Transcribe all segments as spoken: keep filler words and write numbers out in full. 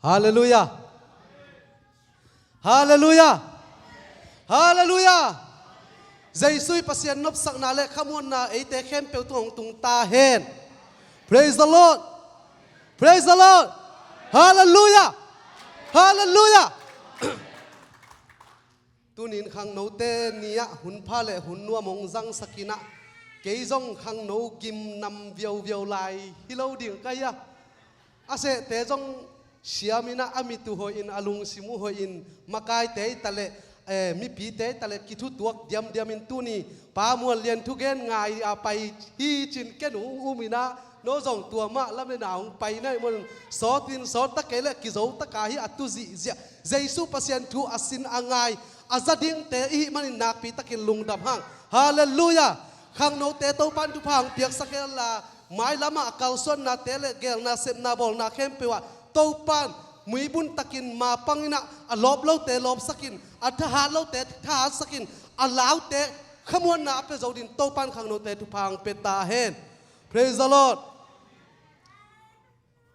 Halleluiah. Halleluiah. Halleluiah. Jesu i Pasian nopsakna le khamuanna eite khempeuh tungah hong tung ta hen. Praise the Lord. Praise the Lord. Halleluiah. Halleluiah. Tunin khangnote ni-ah hun pha le hun nuam hong zangsak in ah, kei zong khangno gimnam viauviau lai hi lo ding ka hi a, a sehte zong siam in ah, a mit uh hoih in, a lungsim uh hoih in, makaite i ta le, eh, mipite i ta le kithutuak diamdiam in tuni Pa Muan Lian thugen ngai a pai hi cin ken uh um in ah, no zong tua mah lam le na hong pai na hih mun sawt in sawt ta kei le kizo ta ka hi a tu zihziah Jesu Pasian thu a sin a ngai a za dingte i hih manin nakpi takin lungdam hang. Halleluiah. Khangnote Topan thupha hong piaksak hen la, mailamah a kalsuannate le gelna, sepna, bawlna khempeuh ah Topan muibun takin mapang in ah, a lawp lote lawpsak in, a thahat lote thahatsak in, a laute khamuanna a pia zo dingin Topan khangnote thupha hong pia ta hen. Praise the Lord.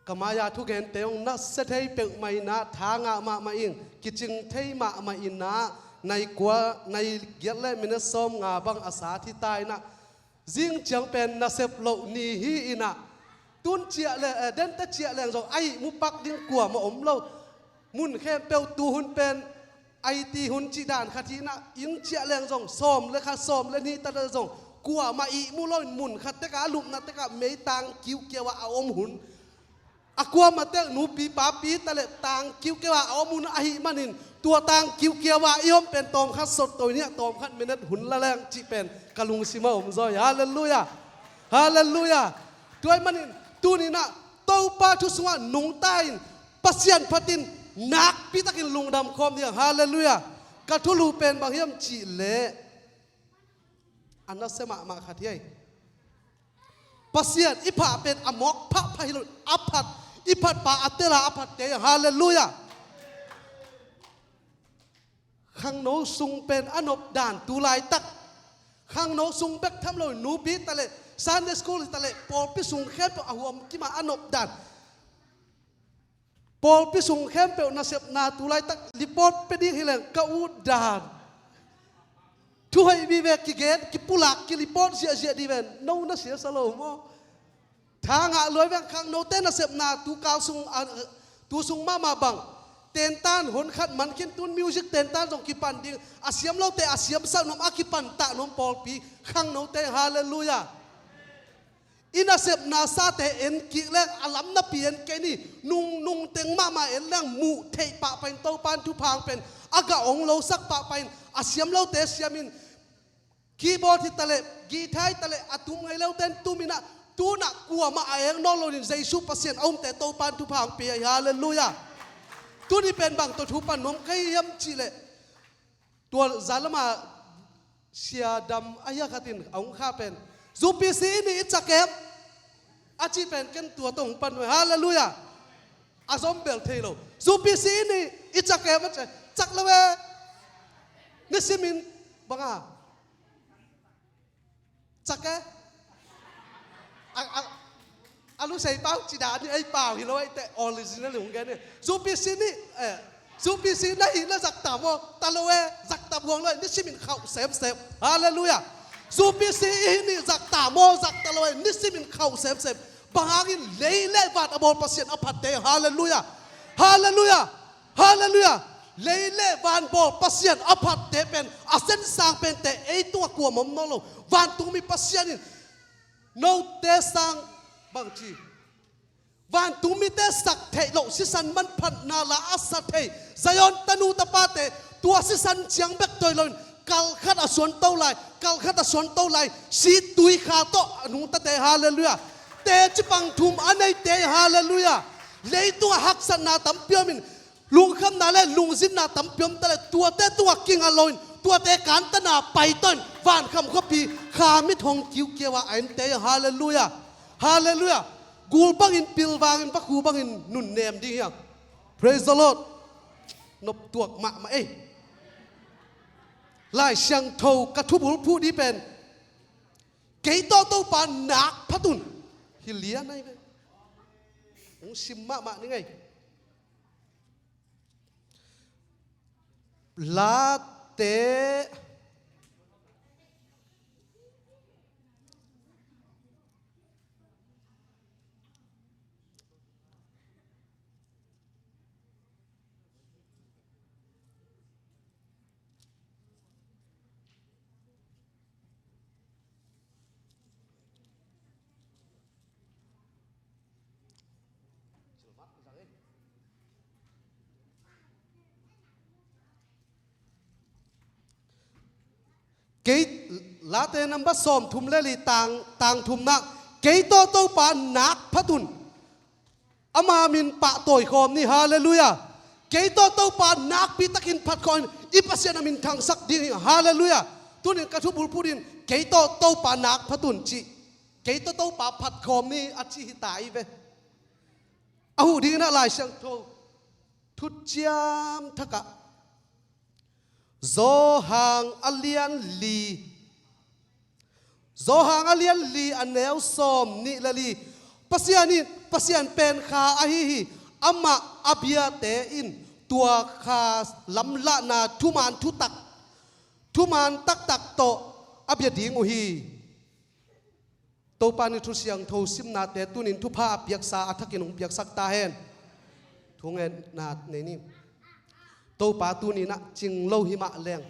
Ka mai-a thugente hong nasia thei peuhmah in ah, tha ngah mahmah ing, kicing thei mahmah in ah, nai kua, nai giat le minute sawm nga bang a sat hi ta in ah, zing ciang pen nasep loh ni hi in ah, tun ciah le, eh, dente ciah leng zong a ihmu pak ding kuamah om lo. Mun khempeuh tu hun pen I T hun cih dan khat hi in ah, inn ciah leng zong sawm le khat, sawm le nih ta leng zong kuamah ihmu lo in, mun khat tekah, a lupna tekah mei tang kiukiau ah a om hun, a kuamah tek nupi papi ta le tang kiukiau ah a om hun ahih manin, tua tang kiukiau ah i om pen tawmkhat sot to in ah, tawmkhat minute hun la leng cih pen ka lungsim ah om zaw hi. Halleluiah. Halleluiah. Tua ahih manin tunin ah Topa thu sungah nungta in, Pasian phat in, nakpi takin lungdam khawm ding. Halleluiah. Ka thulu pen bang hiam cih leh, a nasia mahmah khat hi. Pasian i phah pen a mawk phahpha hi lo, a phat, i phat pa a tel a a phatte. Halleluiah. Khangno sung pen a nop dan tu laitak, khangno sung bek tham lo, nupi ta le, Sunday school ta le, pawlpi sung khempeuh a huam kim a a nop dan. Pawlpi sung khempeuh nasepna tu laitak report pia ding hi leng ka ut dan, thu hoih vive kigen, kipulak, kireport ziahziah ding ven, no na siasa lo maw? Tha ngah luai veng. Khangnote nasepna tu kal sung, a, tu sung mahmah bang, tentan hon khat man khin, tun music tentan zong kipan ding, a siam lote a siamsak nuam, a kipan tah nuam pawlpi khangnote. Halleluiah. I nasepna sate en kik leng a lam napi en kei ni. Nung, nung teng mahmah en leng muh theih pahpah in, Topan thupha hong pia in, a gah hong losak pahpah in, a siam lote siam in, keyboard hi ta le, guitar hi ta le, a tum ngei lote in tum in ah, tu in ah kuamah a eng nawn lo in Jesu Pasian a umte Topan thupha hong pia hi. Halleluiah. Tuni pen bang tawh thu pan nuam ka hi hiam cih leh, tua zan lam ah Sia Dam a hia khat in a hong khah pen, "Zu pi si i ni i cak em?" a cih pen ken tua tawh hong pan nuam hi. Halleluiah. A zom bel thei lo. "Zu pi si i ni i cak em?" a ci, "Cak lo e." Nisimin bang a cak e. A, a, a lusei pau ci dan ni, ei pau hi lo, ei te original hong gen ni. "Zu pi si ni, eh, zu pi si na hi na zak ta maw?" "Ta lo e." "Zak ta buang lo e." Nisimin khauh semsem. Halleluiah. "Zu pi si i hi ni zak ta maw?" "Zak ta lo e." Nisimin khauh semsem. Bang hangin? Lei le van a bawl Pasian a phatte. Halleluiah. Halleluiah. Halleluiah. Lei le van bawl Pasian a phatte pen, a sensang pente, ei tungah kuamah om nawn lo. Vantungmi Pasian in note sang bangci, vantungmite sak theih loh sisan manphatna la a sa thei Zion tanu tapate, tua sisan ciang bek toi loin, kal khat a suanto lai, kal khat a suanto lai, si tui kha tawh a nungtate. Halleluiah. Teci pang thum a neite. Halleluiah. Leitungah haksatna tampi om in, lungkhamna le lungzinna tampi om ta le, tuate tungah kinga loin, tuate kantana paitawn, vankham khuapi kha mit hong kiukiau a a ente. Halleluiah. Halleluiah. Gul bangin pilvangin, vakhu bangin nunnem ding hiam? Praise the Lord. Noptuak mahmah ei. Lai Siangtho ka thubulphuh ding pen, "Kei tawh Topa nak phat un," hi lian ahi ve. Hong sim mahmah ni ngei. Late. Kei, Late number sawm thum le li, tang, tang thumna, kei tawh Topa nak phat un. Ama min pahtawi khawm ni. Halleluiah. Kei tawh Topa nakpi takin phat khawm in, i Pasian a min thangsak ding hi. Halleluiah. Tunin ka thubulphuh in, kei tawh Topa nak phat un ci. Kei tawh Topa phat khawm ni a ci hi ta hi ve. A huh dingin ah Lai Siangtho thuciam thakah Johan a lian li, Johan a lian li a neu sawm nih le li. Pasian in, Pasian pen kha ahi hi. Amah a biate in tua kha lamlahna thuman thutak, thuman taktak tawh a bia ding uh hi. Topa ni thu siangtho simnate tunin thupha a piaksa a thakin hong piaksak ta hen. Thungetna nei ni. Topa tuninah cing lo hi mah leng,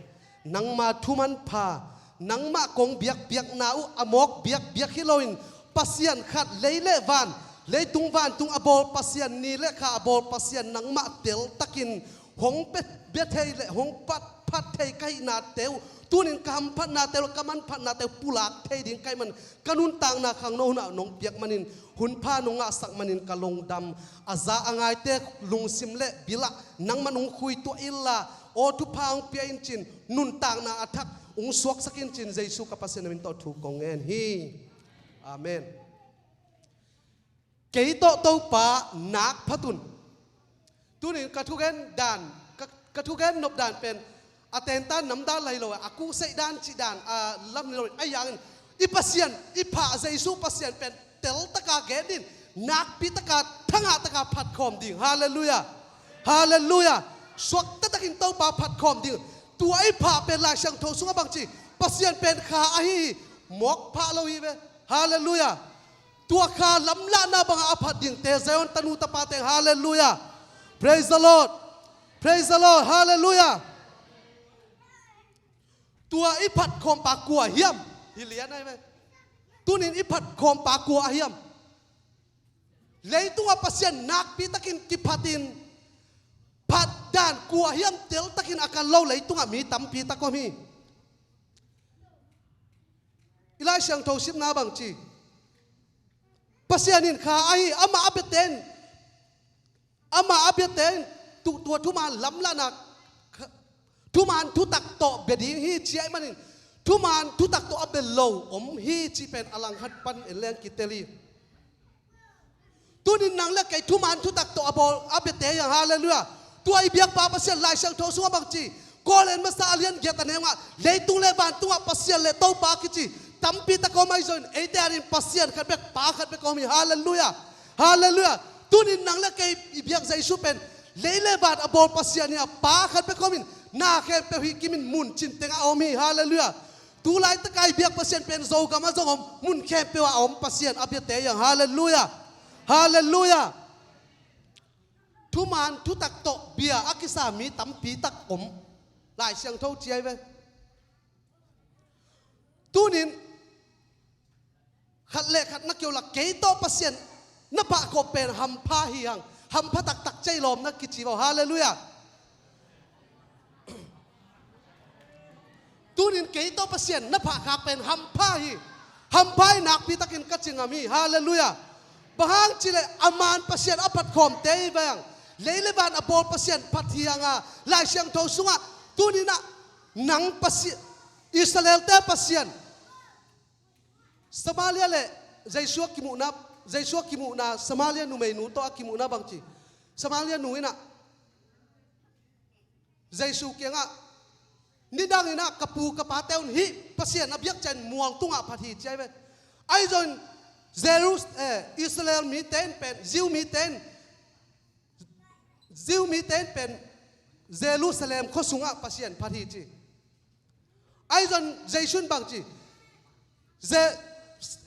nangma thuman pha, nangmah kong biakpiakna uh a mawk biakbiak hi loin, Pasian khat lei le van, leitung vantung a bawl Pasian, ni le kha a bawl Pasian nangmah teltakin hong pia, bia thei le hong pat, phat thei ka hihnate uh, tunin ka hamphatnate uh, ka manphatnate uh pulak thei ding ka hih man, ka nuntakna khangno hunah nong piak manin, hunpha nong ngahsak manin ka lungdam. A za a ngaite lungsim le bilah nangman hong khuituah inla, aw thupha hong pia in cin, nuntakna a thak hong suaksak in cin, Jesu ka Pasian a min tawh thu kong ngen hi. Amen. Kei tawh Topa nak phat un. Tunin ka thugen dan, ka, ka thugen nop dan pen a tentan namdan lai lo, a kuhseih dan cih dan a lam lo, a yangin i Pasian, i pha Jesu Pasian pen teltaka gen din, nakpitaka, thangah taka phatkhawm ding. Halleluiah. Halleluiah. Suakta takin Topa phatkhawm ding. Tua i pha pen Lai Siangtho sungah bangci, Pasian pen kha ahi hi, mawk phah lo hi ve. Halleluiah. Tua kha lamlahna bangah a phat dingte Zion tanu tapa teng. Halleluiah. Praise the Lord. Praise the Lord. Halleluiah. Tua i phatkhawmpa kua hiam? Hi lian ahi ve. Tunin i phatkhawmpa kua ahiam? Leitungah Pasian nakpi takin kiphatin phatdan kua hiam teltakin a kan lo leitungah mi tampi tak om hi. I Lai Siangtho simna bangci, Pasian in kha ahi, amah a biate in, amah a biate in tu, tua thuman lamlahna kha, thuman thutak tawh bia ding hi ci ahih manin, thuman thutak tawh a bia lo om hi cih pen a langkhat pan en leng kitel hi. Tunin nang le kei thuman thutak tawh a bawl a biate hi hang. Halleluiah. Tua i biakpa Pasian Lai Siangtho sungah bangci, Korin masa a lian giat a neu nga, leitung le vantungah Pasian le Topa kici tampi tak om ahi zongin, eite adingin Pasian khat bek, Pa khat bek om hi. Halleluiah. Halleluiah. Tunin nang le kei i biak Jesu pen lei le van a bawl Pasian hi a, Pa khat bek om in, na khempeuh hi kimin mun cin tengah a om hi. Halleluiah. Tulaitaka i biak Pasian pen Zogam ah zong om, mun khempeuh ah a om Pasian a biate hi hang. Halleluiah. Halleluiah. Thuman thutak tawh bia a kisa mi tampi tak om. Lai Siangtho ci ahi ve. Tunin khat le khat na keu la, kei tawh Pasian na pahkhawm pen hampha hi hang. Hampha taktak ceilawm na kici vaw. Halleluiah. Tunin kei tawh Pasian na phahkhak pen hampha hi. Hampha hi, nakpi takin ka ci ngam hi. Halleluiah. Bang hang cileh a man Pasian a phatkhawmte hi veng. Lei le van a bawl Pasian phat hi hanga, Lai Siangtho sungah tuninah nang Pasian, Israelte Pasian, Samaria le Jesu a kimuhna, Jesu a kimuhna, Samaria numeinu tawh a kimuhna bangci, Samaria nu inah Jesu kiangah, nidang inah ka pu ka pate un hih Pasian a biak ciangin mual tungah phat hi ci ahi ve. Ahi zongin Jerus-, eh, Israel mite in pen, Jew mite in, Jew mite in pen Jerusalem khua sungah Pasian phat hi ci. Ahi zong Jesu in bang ci? Je,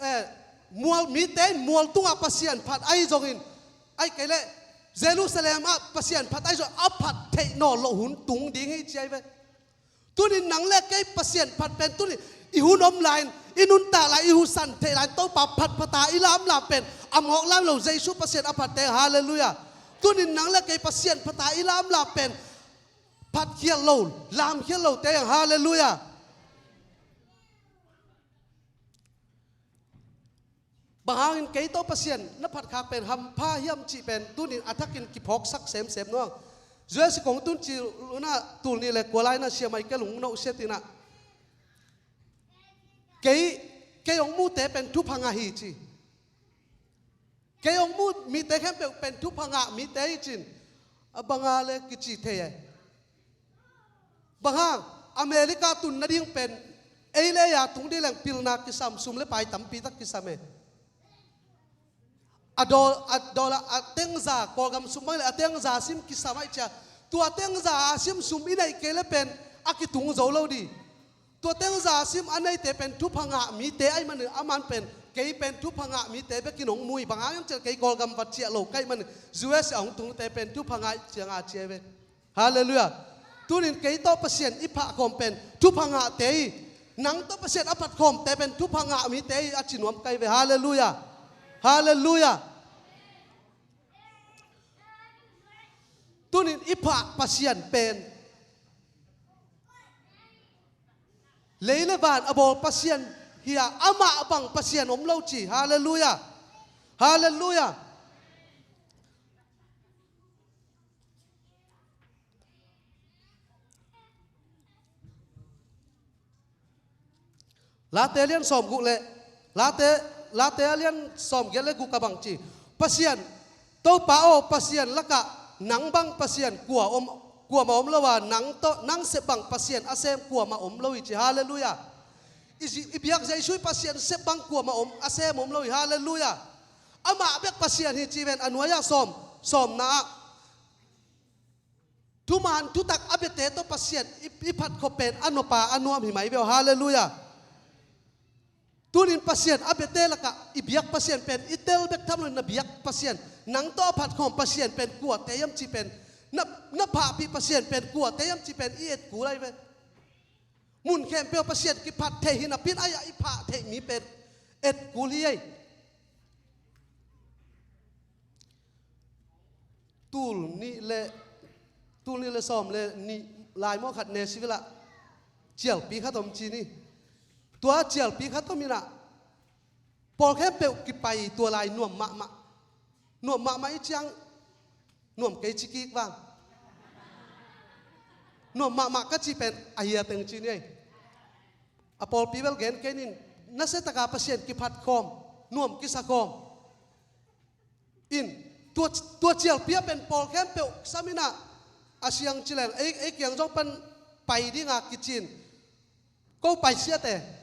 eh, mual, mite in mual tungah Pasian phat ahi zongin, ahi kei leh Jerusalem ah Pasian phat ahi zong a phat theih nawn loh hun tung ding hi ci ahi ve. Tunin nang le kei Pasian phat pen tunin i hun om lai-in, i nuntak lai, i husan theih lai-in Topa phat phata i lamlam pen a mawk lam lo Jesu Pasian a phat teng, halleluiah. Tunin nang le kei Pasian phata i lamlam pen phatkhial lo, lamkhial lo teng, halleluiah. Bang hangin kei tawh Pasian na phatkhak pen hampha hiam cih pen tunin a thakin kiphawksak semsem nuang. U S kong tun cil unah tul nih le kua lai-in ah siamai ka lungnoh siat inah, kei, kei hong mute pen thupha ngah hi ci. Kei hong mu mite khempeuh pen thupha ngah mite hi cin. A banga le kici thei e. Bang hang, America tun nading pen ei le ei a tung ding leng pilna kisam, sum le pai tampi tak kisam e. A dawl, a dawl a, a tengza, Kawlgam sum bang le a tengza sim kisam ahih ciang, tua tengza a sim sum i neih kei le pen a kitung zo lo ding. Tua tengza a sim a neite pen thupha ngah mite ahih manin, aman pen kei pen thupha ngah mite bekin hong mu hi. Bang hang hiam cih leh kei Kawlgam vat ciah lo ka hih manin, U S a hong tungte pen thupha ngah ciang a ci ahi ve. Halleluiah. Tunin kei tawh Pasian i phah khawm pen thupha ngahte hi. Nang tawh Pasian a phat khawmte pen thupha ngah mite hi a ci nuam ka hi ve. Halleluiah. Halleluiah. Tunin i phah Pasian pen lei le van a bawl Pasian hi a, amah bang Pasian om lo ci. Halleluiah. Halleluiah. Late a lian sawmguk le, Late, Late a lian sawmgiat le guk ah bang ci? Pasian, Topa aw, Pasian lakah nang bang Pasian kua om, kuamah om lo a, nang tawh, nang sep bang Pasian a sem kuamah om lo hi ci. Halleluiah. I, i biak Jesu i Pasian sep bang kuamah om, a sem om lo hi. Halleluiah. Amah bek Pasian hi ci ven, a nuai-ah sawm, sawmna ah. Thuman thutak a biate tawh Pasian i, i phat khop pen a nop a, a nuam hi mai ve aw. Halleluiah. Tunin Pasian a biate lakah i biak Pasian pen i tel bek tham loin na biak Pasian, nang tawh a phat khawm Pasian pen kuate hiam cih pen, na, na phahpih Pasian pen kuate hiam cih pen i et kul ahi ve. Mun khempeuh Pasian kiphat thei hi napi-in, ahi a i phah theih mi pen et kul hi ei. Tul nih le, tul nih le sawm le nih lai maw, khat Nashville ah cialpi khat om ci ni. Tua cialpi khat om inah, pawl khempeuh kipai, tua lai nuam mahmah. Nuam mahmah i ciang, nuam kei ci kik vang. Nuam mahmah ka cih pen a hia teng ci ni ei. A pawlpi bel gen kei ning, nasia taka Pasian kiphat khawm, nuam kisa khawm. In, tua, tua cialpi ah pen pawl khempeuh sam inah, a siang ci leng, ei, ei kiang zong pan pai ding a kici-in, ko pai siate.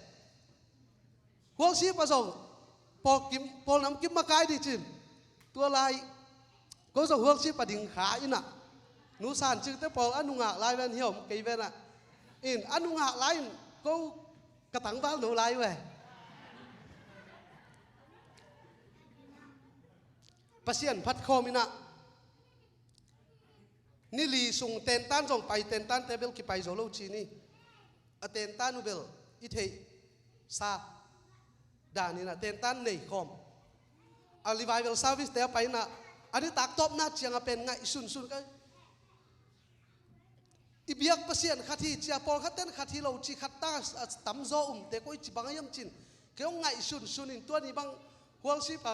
Hualsi pa zong, pawl kim, pawl nam kim makai ding ci-in. Tua lai, ko zong hualsi pa ding kha inah. Nu San Cing te pawl a nungak lai ven hiam, kei ven ah. In, a nungak lai in, ko ka tangval no lai ve. Pasian phat khawm inah, ni li sung tentan zong pai, tentante bel kipai zo lo ci ni. A tentan uh bel i theihsa dan inah tentan nei khawm. A revival service te a pai inah, a nitak tawpna ciang a pen ngaihsunsun ka. I biak Pasian khat hi ci a, pawlkhat ten khat hi lo ci, khat ta a tamzaw umte ko i ci bang a hiam ci-in, kei hong ngaihsunsun in, tua ni bang hualsi pa,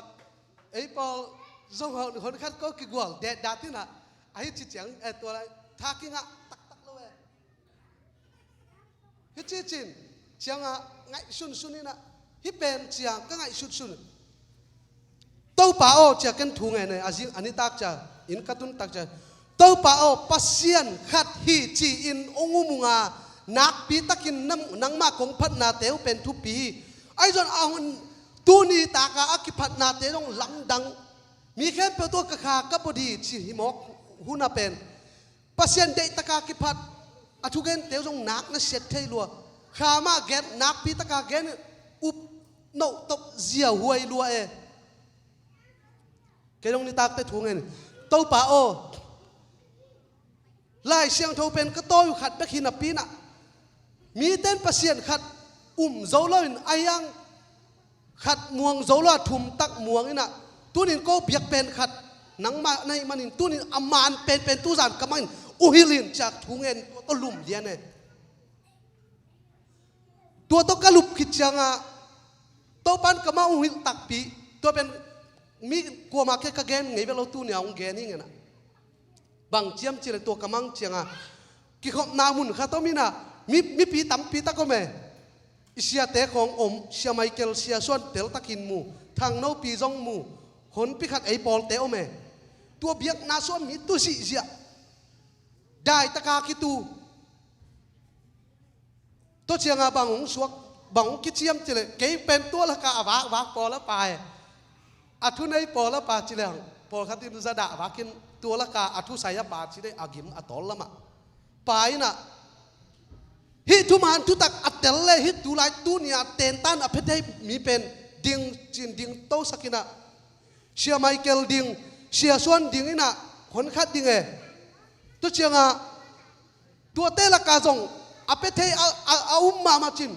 ei pawl zong hon, hon khat ko kigual detdat inah, ahi ci ciang, eh, tua lai tha kingah taktak lo eh. Hi ci ci-in, ciangah ngaihsunsun inah, hih pen ciang ka ngaihsunsun. Topa aw, cia ken thu ngen e, a zing a nitak cia, inn ka tun tak cia, Topa aw, Pasian khat hi ci-in hong um ung a, nakpi takin nang, nangmah kong phatnate uh pen thupi hi. Ahi zong a hun, tuni taka a kiphatnate zong lamdang. Mi khempeuh tawh ka kha ka body ci hi mawk hun a pen. Pasian deihtaka kiphat a thugente uh zong nak na siat thei lua. Kha mah gen, nakpitaka gen, up noh tok ziahuai lua e. Kei zong nitakte thu ngen. Topa aw, Lai Siangtho pen ka tawi uh khat bek hi napi-in ah, mite in Pasian khat um zo loin a hiang khat muang zo lo a thum tak muang in ah, tunin ko biak pen khat nangmah na hih manin tunin a man penpen tuzan ka mangin uhilh in ci-a thu ngen, tua tawh lum lian e. Tua tawh ka lup khit ciangah Topan ka mah uhilh takpi. Tua pen mi kuamah ke ka gen ngei bek lo, tuni-a hong gen hi ngen ah. Bang ciam cileh tua ka mang ciangah kikhopna mun khat om in ah, mi, mipi tampi tak om e. I siate khawng om, Sia Michael, Sia Suan teltakin mu, Thang Nopi zong mu, honpi khat ei pawlte om e. Tua biakna sung mi tu zihziah, daitaka kitu. Tua ciangah bang hong suak, bang hong kiciam cileh, kei pen tua lakah a vakvak pawl a pa e. A thunei pawl a pa cileh, pawlkhat in zadah vakin tua lakah a thusai a pa cileh a gim a tawl lamah pa in ah, hih thuman thutak a tel le hih tulai tuni-a tentan a pia thei mi pen ding cin ding tosak in ah, Sia Michael ding, Sia Suan ding in ah, hon khat ding e. Tua ciangah tuate lakah zong a pia thei a, a, a um mahmah cin,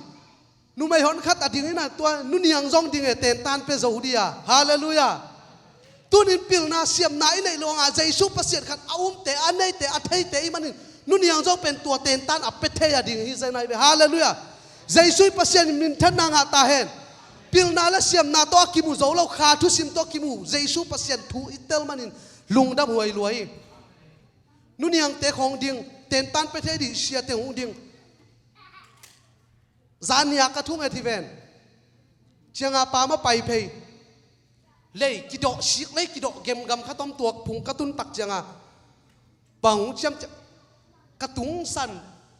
numei hon khat a ding in ah, tua Nu Niang zong ding e, tentan pia zo dih a. Halleluiah. Tunin pilna siamna i neih lo hangah Jesu Pasian khat a umte, a neite, a theite i hih manin Nu Niang zong pen tua tentan a pia thei a ding hi zen ahi ve. Halleluiah. Jesu i Pasian in minthanna ngah ta hen. Pilna le siamna tawh a kimu zo lo, Kha thusim tawh a kimu Jesu Pasian thu i tel manin lungdam huai lua hi. Nu Niangte khawng ding, tentan pia thei dih siate hong ding. Zan nia ka thung et hi ven. Ciangah pa mah pai phei. Lei kidawh sik, lei kidawh gemgam khat om, tua phung ka tun tak ciangah bang hong ciam ciah, ka tungsan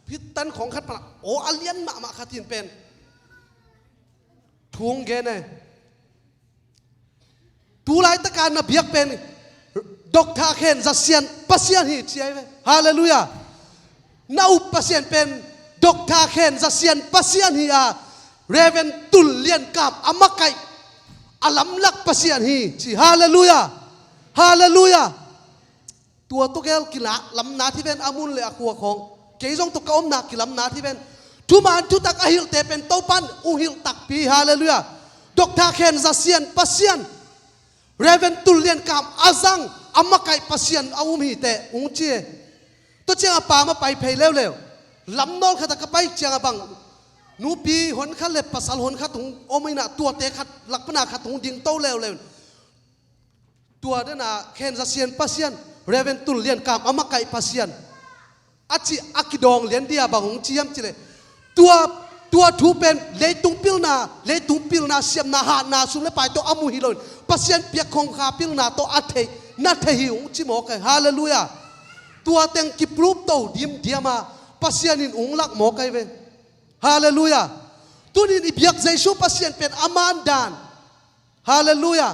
phittan khawng khat panah aw a lian mahmah khat in pen thu hong gen e. Tulaitaka na biak pen Doctor Khen Za Sian Pasian hi ci ahi ve. Halleluiah. Na up Pasian pen Doctor Khen Za Sian Pasian hi a, Reverend Tul Lian Kam a makaih a lamlak Pasian hi ci. Halleluiah. Halleluiah. Tua tawh gel kilamna hi ven, a mun le a khua khawng. Kei zong tua ka omna kilamna hi ven. Thuman thutak a hilhte pen Topan hong hilh takpi. Halleluiah. Doctor Khen Za Sian Pasian, Reverend Tul Lian Kam a zang, a makaih Pasian a um hi teh hong ci e. Tua ciangah pa mah pai phei leuleu. Lamnawl khatah ka pai ciangah bang nupi hon khat le pasal hon khat hong om in ah, tuate khat lak panah khat hong ding to leuleu. Tua dena Khen Za Sian Pasian, Reverend Tul Lian Kam a makaih Pasian a cih a kidawng lian dih a, bang hong ci hiam cileh, tua, tua thu pen leitung pilna, leitung pilna siamna hatna sum le pai tawh a mu hi loin Pasian piak khong Kha pilna tawh a thei, na thei hi hong ci mawk ahi. Halleluiah. Tua teng ki-prove to dimdiam a, Pasian in hong lak mawk ahi ve. Halleluiah. Tunin i biak Jesu Pasian pen a man dan. Halleluiah.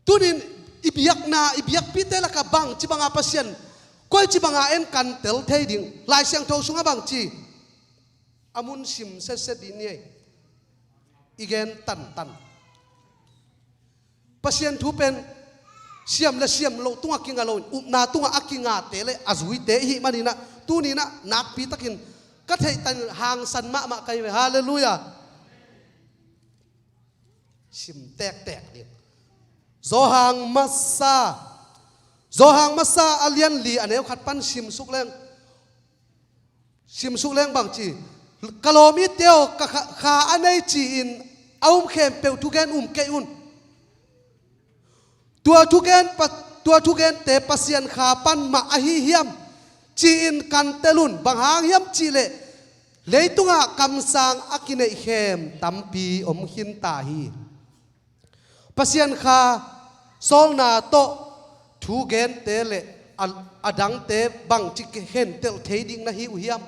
Tunin i biakna, i biakpite lakah bangci banga Pasian, koici banga en kan tel thei ding? Lai Siangtho sungah bangci, a mun sim setset dih ni ei. I gen tantan. Pasian thu pen siam le siam loh tungah kinga loin, upna tungah a kingate le a zuite i hih manin ah, tunin ah nakpi takin ka theih tanin hangsan mahmah ka hi ve. Halleluiah. Sim tektek ding. Zawhang masa, Zawhang masa a lian li a neu khat pan sim suk leng, sim suk leng bangci, ka lawm itte aw, ka Kha, Kha a nei ci-in a um khempeuh thugen um kei un. Tua thugen pa, tua thugente Pasian Kha pan mah ahi hiam ci-in kan tel un. Bang hang hiam cihleh leitungah kamsang a kineih khem tampi om khinta hi. Pasian Kha sawlna tawh thugente le a, a dangte bangci khentelh thei ding na hi uh hiam?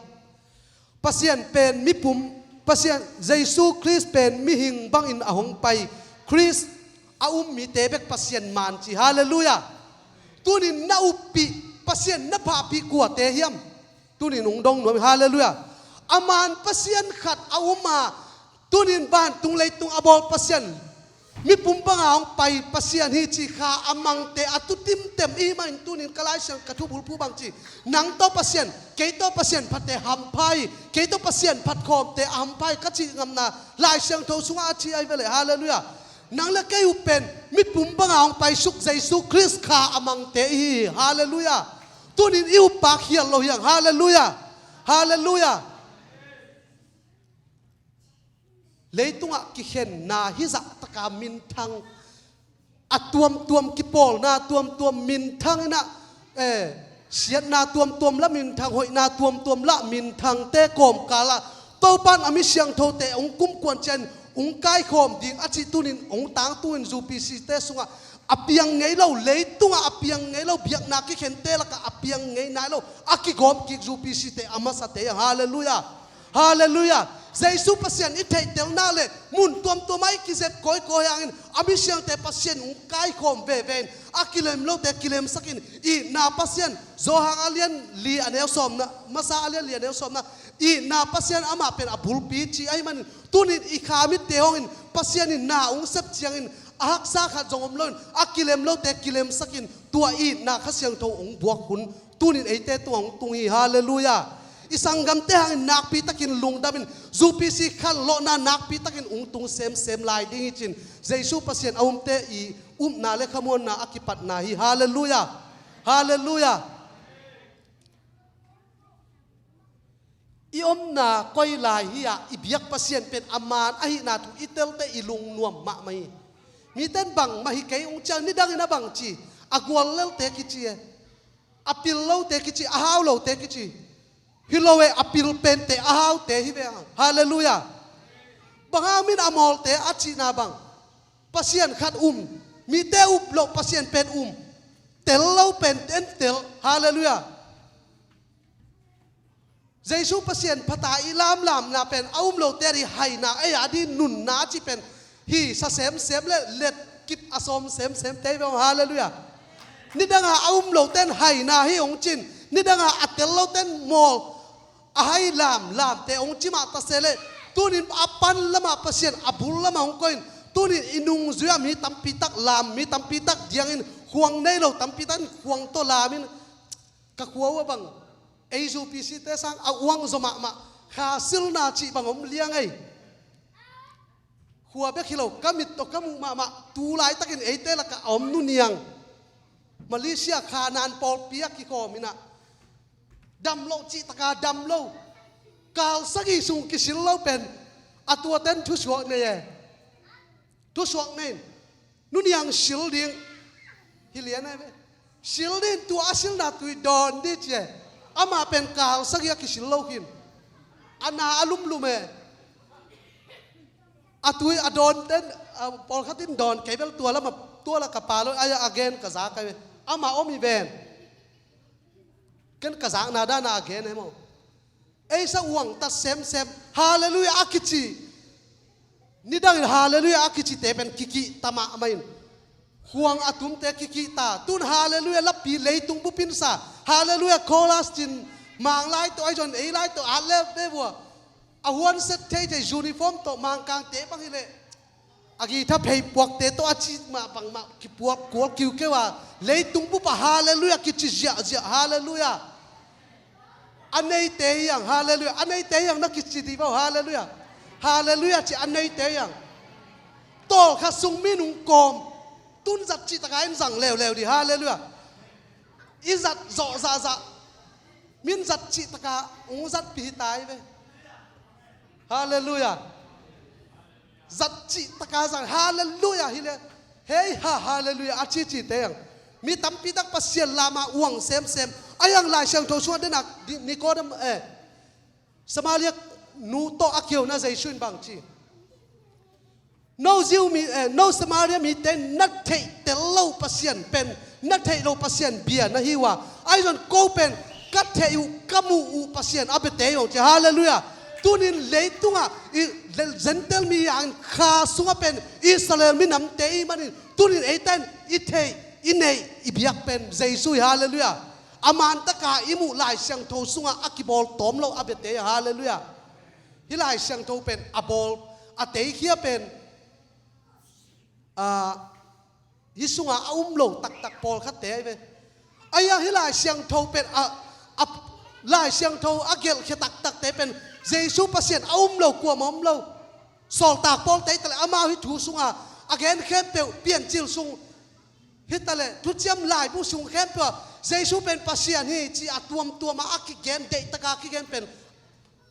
Pasian pen mipum, Pasian Jesu Khrist pen mihing bangin a hong pai. Khrist a um mite bek Pasian man ci. Halleluiah. Tunin na uppih Pasian na phahpih kuate hiam? Tunin hong dong nuam hi. Halleluiah. A man Pasian khat a um a, tunin vantung leitung a bawl Pasian mipum banga hong pai Pasian hi cih kha a mangte a tu timtem i hih manin tunin ka Lai Siangtho ka thubulphuh bang ci, nang tawh Pasian, kei tawh Pasian phatte hampha hi, kei tawh Pasian phatkhawmte a hampha hi ka cih ngamna Lai Siangtho sungah a ci ahi ve leh. Halleluiah. Nang le kei uh pen mipum banga hong paisuk Jesu Khrist kha a mangte i hi hi. Halleluiah. Tunin i uppa khial lo hi hang. Halleluiah. Halleluiah. Leitungah kikhenna hizah taka minthang, a tuamtuam kipawlna tuamtuam minthang inah, eh, siatna tuamtuam la minthang, hoihna tuamtuam la minthangte kawmkalah Topan a mi siangthote hong kumkuan ciangin hong kaikhawm ding a cih tunin hong tangtungin U P C te sungah a piang ngei lo, leitungah a piang ngei lo, biakna kikhente lakah a piang ngei nai lo a kigawm kik U P C te a masate hi hang. Halleluiah. Halleluiah. Jesu Pasian i theihtelna le mun tuamtuamah i kizep kawikawi hangin a mi siangthote Pasian hong kaikhawm veve in a kilem lote kilemsakin itna Pasian, Johan a lian li a neu sawmna, masa a lian li a neu sawmna, itna Pasian amah pen a bulpi ci ahi manin tunin i kha mitte hongin Pasian in na hong sep ciangin a haksa khat zong om loin a kilem lote kilemsakin tua itna Kha Siangtho hong buak hun tunin eite tungah hong tung hi. Halleluiah. I sanggamte hangin nakpitakin lungdamin U P C khanlawhna nakpitakin hong tung semsem lai ding hi cin Jesu Pasian a umte i upna le khamuanna a kipatna hi. Halleluiah. Halleluiah. I omna koi lai hi-ah i biak Pasian pen a man ahihna thu i telte i lungnuam mahmah hi. Mite in bangmah hi kei hong ciang nidangin a bang ci, a guallelte kici e, a pil lote kici, a hau lote kici. Hi lo e, a pil pente a haute hi ve hang. Halleluiah. Bang hang min a mawlte a cihna bang, Pasian khat um, mite up loh Pasian pen um, tel lo pente in tel. Halleluiah. Jesu Pasian phata i lamlamna pen a um lote a di haina, ei a di nunna a ci pen hi sa semsem le let kip a sawm semsem te hi ve hang. Halleluiah. Nidanga a um lote in haina hi hong cin, nidanga a tel lote in mawl a hai lamlamte hong ci mah ta se le, tunin a pan lamah Pasian a bul lamah hong koih in, tunin i nungzuia mi tampitak lam, mi tampitak diangin khuang nei lo tampitak in khuang tawh lamin, ka khua uh a bang ei U P C te sang a uang zaw mahmah, kha silna cih bang om liang ei. Khua bek hi lo, ka mit tawh ka muh mahmah, tu laitakin eite lakah a om Nu Niang, Malaysia kha nan pawlpi a kikhawm inah, dam loh cih taka dam lo, kal sagih sung kisil lo pen a tuate in thusuak nei e. Thusuak nei in, Nu Niang sil ding hi lian ahi ve. Sil ding, tua a silna tui dawn ding ci e. Amah pen kal sagih a kisil lo khin, a na a lumlum e. A tui a dawn den, a pawlkhat in dawn kei bel tua lama, tua la ka pa lo, a, a gen ka zak ahi ve. Amah om hi ven. Ken ka zakna dana a gen ahi maw. Ei sa uang ta semsem, Halleluiah a kici. Nidangin Halleluiah a kicite pen kikihta mahmah in, khuang a tumte kikihta. Tun Halleluiah lapi leitung bupin sa, Halleluiah chorus cin, Mang lai tawh ahi zong ei lai tawh at le ve vua. A huan set thei thei uniform tawh Mangkangte bang hi leh, a guitar pheipuakte tawh a ci mah bangmah kipuak kual kiukeu a, leitung bup ah Halleluiah kici ziahziah. Halleluiah. A neite hi hang. Halleluiah. A neite hi hang na kici dih vo. Halleluiah. Halleluiah ci, a neite hi hang. Tawlkhat sung minung kawm, tun zat cih taka in zang leuleu dih. Halleluiah. I zat zawh zahzah, min zat cih taka hong zatpih hi ta hi ve. Halleluiah. Zat cih taka zang, Halleluiah hi le, hei ha, Halleluiah a cicite hang. Mi tampitak Pasian lama uang semsem. A hi hang Lai Siangtho sungah denak Ni-, Nikodem, eh, Samaria nu tawh a kiona Jesu in bang ci, no Jew mi, eh, no Samaria mite na theih tel lo Pasian pen, na theih lo Pasian bia na hi uh a, ahi zong ko pen ka theih uh, ka muh uh Pasian a biate hi hong ci. Halleluiah. Tunin leitungah i Gentile mi hangin kha sungah pen Israel minamte i hih manin tunin eite in i theih, i neih, i biak pen Jesu hi. Halleluiah. A man taka i muh Lai Siangtho sungah a kibawl tawm lo a biate, halleluiah. Hih Lai Siangtho pen a bawl, a teikhia pen, ah, hih sungah a um lo taktak pawlkhatte ahi ve. Ahi a, hih Lai Siangtho pen a, a, Lai Siangtho a gelhkhia taktakte pen Jesu Pasian a um lo kuamah om lo. Sawltak Paul tei taleh amau hih thu sungah a gen khempeuh Piancil sung hi taleh, thuciam laibu sung khempeuh ah Jesu pen Pasian hi ci a tuamtuam ah a kigen, deihtaka a kigen pen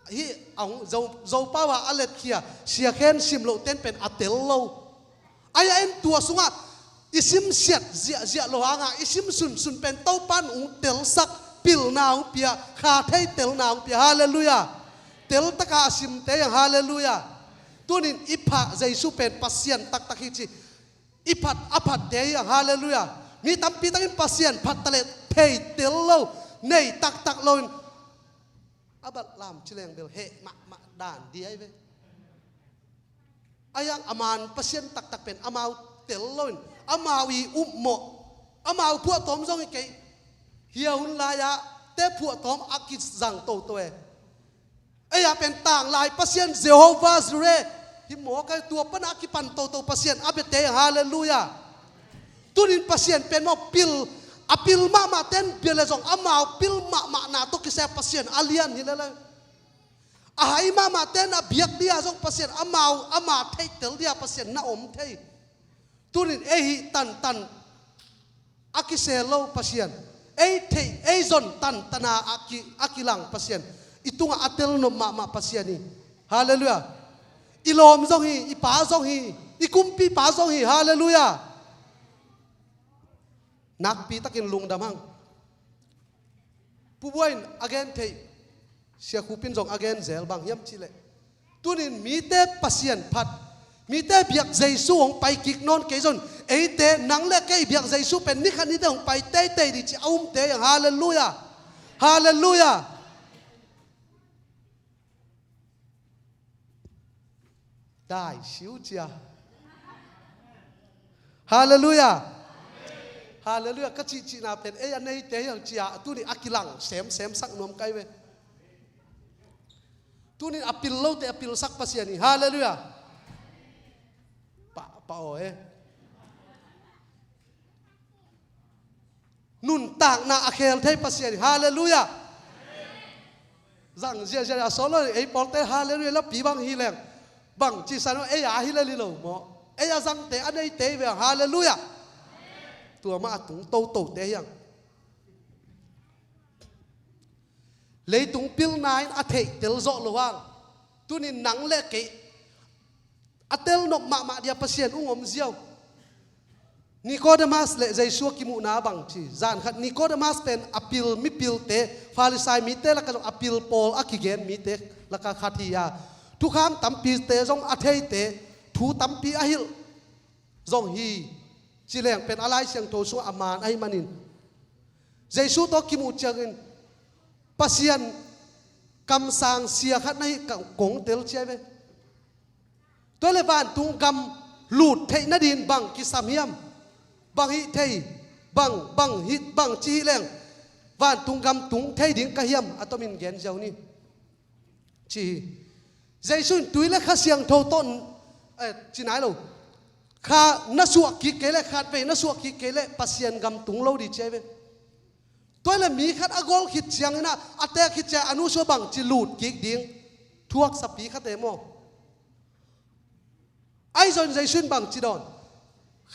hih a hong Zo, Zopau ah a letkhia Sia Khen sim loh ten pen a tel lo. Ahi a, en tua sungah i simsiat ziahziah lo hangah i sim sunsun pen Topan hong telsak, pilna hong pia, kha thei telna hong pia. Halleluiah. Teltaka a simte hiang, halleluiah. Tunin i phat Jesu pen Pasian taktak hi ci i phat a phatte hiang, halleluiah. Mi tampi takin Pasian phat taleh thei tel lo, nei taktak loin a bat lam ci leng bel heh mahmah dan di ahi ve. Ahi a, a man Pasian taktak pen amau tel loin, amau i upmawh, amau phuahtawm zong hi kei. Hih hun lai-ah te phuahtawm a kizang toto e. Ei a pen tanglai Pasian Jehovah Jireh hi maw, ka tua pana a kipan toto Pasian a biate, halleluiah. Tunin Pasian pen maw pil, a pil mahmah ten bia le zong amau pil mahmahna tawh kisai Pasian a lian hi lel e. A hai mahmah ten a biak dia zong Pasian amau, ama theihtel dia Pasian na om thei. Tunin ei hih tantan a kisel lo Pasian, ei theih, ei zon tantana a ki, a kilang Pasian, i tungah a tel nop mahmah Pasian hi. Halleluiah. I lawm zong hi, i pa zong hi, i kumpipa zong hi. Halleluiah. Nakpi takin lungdam hang. Pu Buai in a gen theih, Sia Khup in zong a gen zel, bang hiam cihleh, tunin mite Pasian phat, mite biak Jesu hong pai kik nawn kei zong, eite, nang le kei biak Jesu pen ni khat ni te hong pai teitei ding ci a umte hiang, halleluiah. Halleluiah. Dai siu cia. Halleluiah. Halleluiah. Ka cihcihna pen ei a neite hiang cia, tuni a kilang semsem sak nuam kai ve. Tunin a pil lote a pilsak Pasian hi. Halleluiah. Pa, pa aw e. Nuntakna a khel thei Pasian hi. Halleluiah. Zang ziahziah a solo, ei pawlte halleluiah lapi bang hi leng, bang ci san ei a hi lel hi lo maw? Ei a zangte a neite hi ve, halleluiah. Tua mah a tung totote hiang. Leitung pilna in a theihtel zawh lo hang, tunin nang le kei a tel nop mahmah dia Pasian ung om ziau. Nikodemas le Jesu a kimuhna bang ci. Zan khat Nikodemas pen a pil mipilte, Farisai mite lakah zong a pil pawl a kigen mite lakah khat hi a, thukham tampite zong a theite, thu tampi a hilh zong hi ci leng pen a Lai Siangtho sungah a man ahih manin, Jesu tawh kimuh ciangin Pasian kamsang sia khat na hih kong tel ci ahi ve. Tua le vantung gam lut theih nading bang kisam hiam? Bang hih thei, bang, bang hih, bang ci hih leng vantung gam tung thei ding ka hiam? A tomin gen ziau ni, ci hi. Jesu in tui le Kha Siangtho tawh, eh, ci nai lo. Kha na suah kik kei leh, khatvei na suah kik kei leh Pasian gam tung lo ding ci ahi ve. Tua le mi khat a gol khit ciangin ah, a tek khit ciang a nu sua bang ci lut kik ding? Thuaksapi khate maw? Ahi zongin Jesu in bang ci dawn?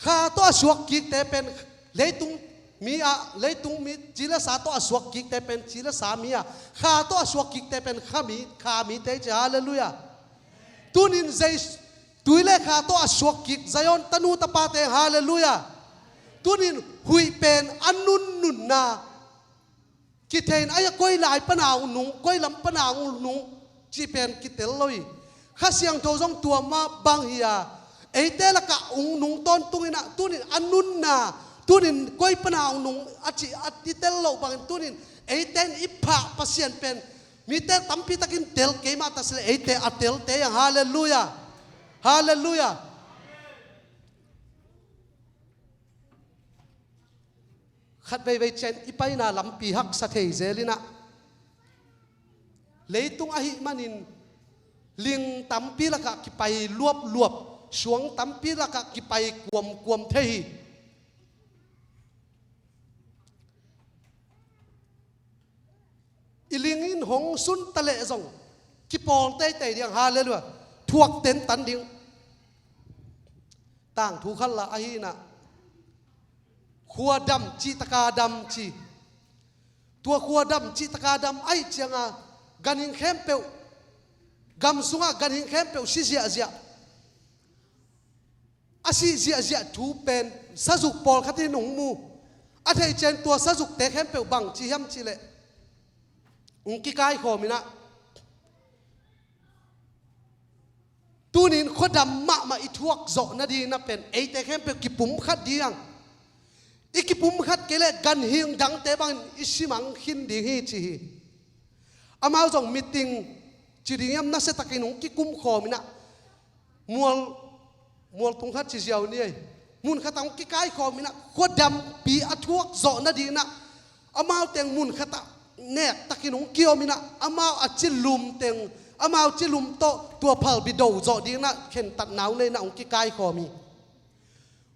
Kha tawh a suak kikte pen leitung mi ah, leitung mi ci le sa tawh a suak kikte pen ci le sa mi ah, kha tawh a suak kikte pen kha mi, kha mite ci. Halleluiah. Tunin Jesu, tui le kha tawh a suak kik Zion tanu tapate, halleluiah. Tunin huih pen a nunnunna kithei in, ahi a koi lai pana ung nung, koi lam pana ung nung cih pen kitel lo hi. Kha Siangtho zong tua mah bang hi a, eite lakah ung nung tawntungin ah, tunin a nunna, tunin koi pana ung nung a cih a i tel loh bangin tunin eite in i phah Pasian pen mite tampi takin tel kei mah ta si leh eite a telte hiang. Halleluiah. Halleluiah. Khat veivei ciang i paina lampi haksa thei zel in ah, leitung ahih manin ling tampi lakah kipai luapluap, suang tampi lakah kipai kuamkuam thei hi. I ling in hong sun ta leh zong kipawl teitei ding, halleluiah, thuak tentan ding. Tangthu khat lah ahi in ah, khuadam cihtaka dam ci. Tua khuadam cihtaka dam ahih ciangin ganhing khempeuh, gam sungah ganhing khempeuh si ziahziah. A si ziahziah thu pen sazuk pawlkhat in hong mu. A theih ciang tua sazukte khempeuh bang ci hiam cih leh, hong kikaikhawm in ah, tuni in khuadam mahmah i thuak zawh nading in ah pen eite khempeuh kipumkhat ding. I kipumkhat kei leh ganhing dangte bangin i simang khin ding hi ci hi. Amau zong meeting ci ding hiam, nasia takin hong kikumkhawm in ah, mual, mual tung khat ci ziau ni ei. Mun khatah hong kikaikhawm in ah, khuadampi a thuak zawh nading in ah, amau teng mun khatah nek takin hong kiom in ah, amau a cilum teng, amau cilum tawh tua phalbi do zawh ding in ah khentatna hong nei in ah hong kikaikhawm hi.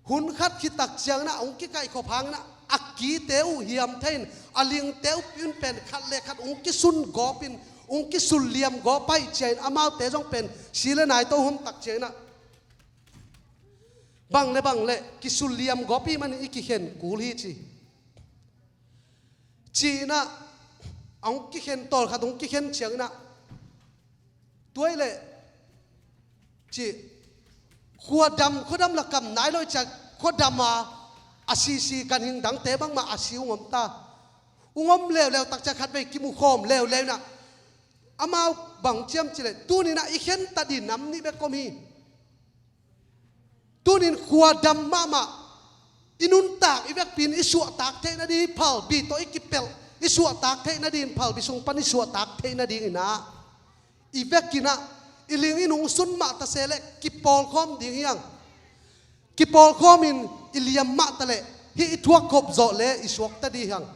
Hun khat khit tak ciangin ah hong kikaikhawm hangin ah, a kite uh hiam thei in, a lingte uh in pen khat le khat hong kisun gawp in, hong kisun liam gawp ahih ciangin, amaute zong pen si le nai tawh hong om tak ciangin ah, bang le bang le kisun liam gawp ahih manin i kikhen kul hi ci. Ci in ah, a hong kikhen, tawlkhat hong kikhen ciangin ah, tua ahih leh ci, khuadam, khuadam lah kam nai lo ci a, khuadam a, a sisi ganhing dangte bangmah a si hong om ta. Hong om leuleu tak ciang khatvei kimukhawm leuleu in ah, amau bang ci hiam cih leh, tuni in ah i khentat ding nam nih bek om hi. Tuni in khuadam mahmah, i nuntak, i vekpi in i suahtak theih nading, phalbi tawh i kipelh, i suahtak theih nading, phalbi sung pan i suahtak theih nading in ah, i vek in ah, i ling in hong sun mah ta se leh kipawlkhawm ding hi hang. Kipawlkhawm in i liam mah ta leh, hih i thuak khop zawh le i suakta ding hi hang.